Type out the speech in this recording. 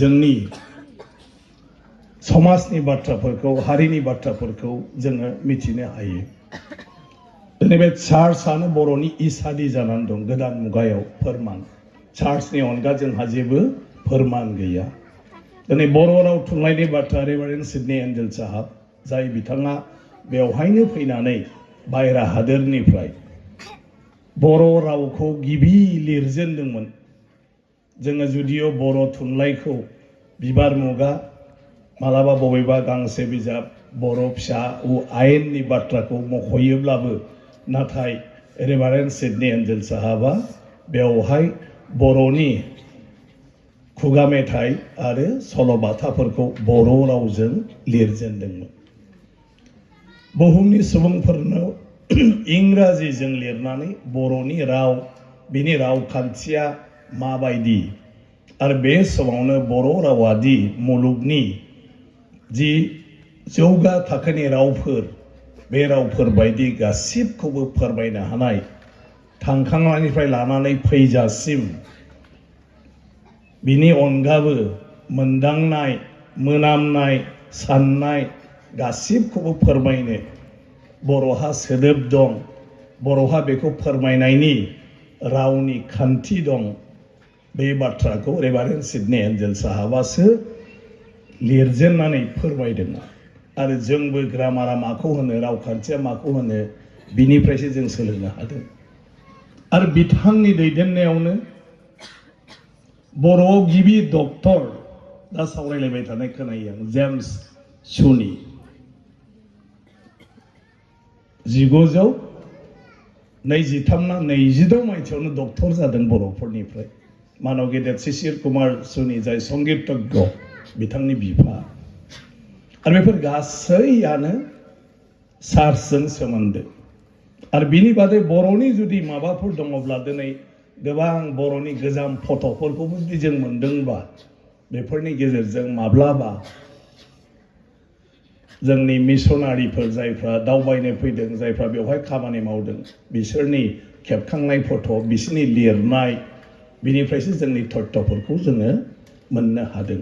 जोंनि समाजनि बाथ्राफोरखौ हारिनि बाथ्राफोरखौ जोङो मिथिनो हायो। दिनै बे चार्चआनो बर'नि इसादि जानानै दं गोदान मुगायाव फोरमान। चार्चनि अनगा जोंहा जेबो फोरमान गैया। दिनै बर' राव थुनलाइनि बाथ्रा रेभारेन्ड सिडनी एन्जेल साहाब जाय बिथाङा बेवहायनो फैनानै बायरा हादोरनिफ्राय बर' रावखौ गिबि लिरजेनदोंमोन। जोङो जुदियो बर' थुनलाइखौ बिबार मुगा मालाबा बबेबा गांसे बिजाब बर' फिसा आयेननि बाथ्राखौ मख'योब्लाबो नाथाय रेभारेन्ड सिडनी एन्जेल साहाबा बेवहाय बर'नि खुगा मेथाइ आरो सल'बाथाफोरखौ बर' रावजों लिरजेनदोंमोन। बुहुमनि सुबुंफोरनो इंराजिजों लिरनानै बर'नि राव बिनि रावखान्थिया माबायदि आरो बे समावनो बर' रावादि मुलुगनि जि जौगा थाखोनि रावफोर बे रावफोर बायदि गासिबखौबो फोरमायनो हानाय थांखांनायनिफ्राय लानानै फैजासिम बिनि अनगाबो मोनदांनाय मोनामनाय साननाय गासिबखौबो फोरमायनो बर'हा सोदोब दं। बर'हा बेखौ फोरमायनायनि रावनि खान्थि दं। बे बाथ्राखौ रेभारेन्ड सिडनी एन्जेल साहाबासो लिरजेननानै फोरमायदों आरो जोंबो ग्रामारा माखौ होनो रावखान्थिया माखौ होनो बिनिफ्रायसो जों सोलोंनो हादों। आरो बिथांनि दैदेननायावनो बर'आव गिबि डक्टर दा सावरायलायबाय थानाय खोनायो आं जेम्स सुनि 1923 ना 22 मायथाइयावनो डक्टर जादों बर'फोरनिफ्राय। मानव गेदेर शिशिर कुमार सुनि जाय संगीतज्ञ बिथांनि बिफा आरो बेफोर गासैयानो चार्चजों सोमोन्दो। आरो बिनि बादै बर'नि जुदि माबाफोर दङब्ला दिनै गोबां बर'नि गोजाम फट'फोरखौबो जुदि जों मोनदोंबा बेफोरनि गेजेरजों माब्लाबा जोंनि मिशनारिफोर जायफ्रा दावबायनो फैदों जायफ्रा बेवहाय खामानि मावदों बिसोरनि खेबखांनाय फट' बिसोरनि लिरनाय बिनिफ्रायसो जोंनि तथ्यफोरखौ जोङो मोननो हादों।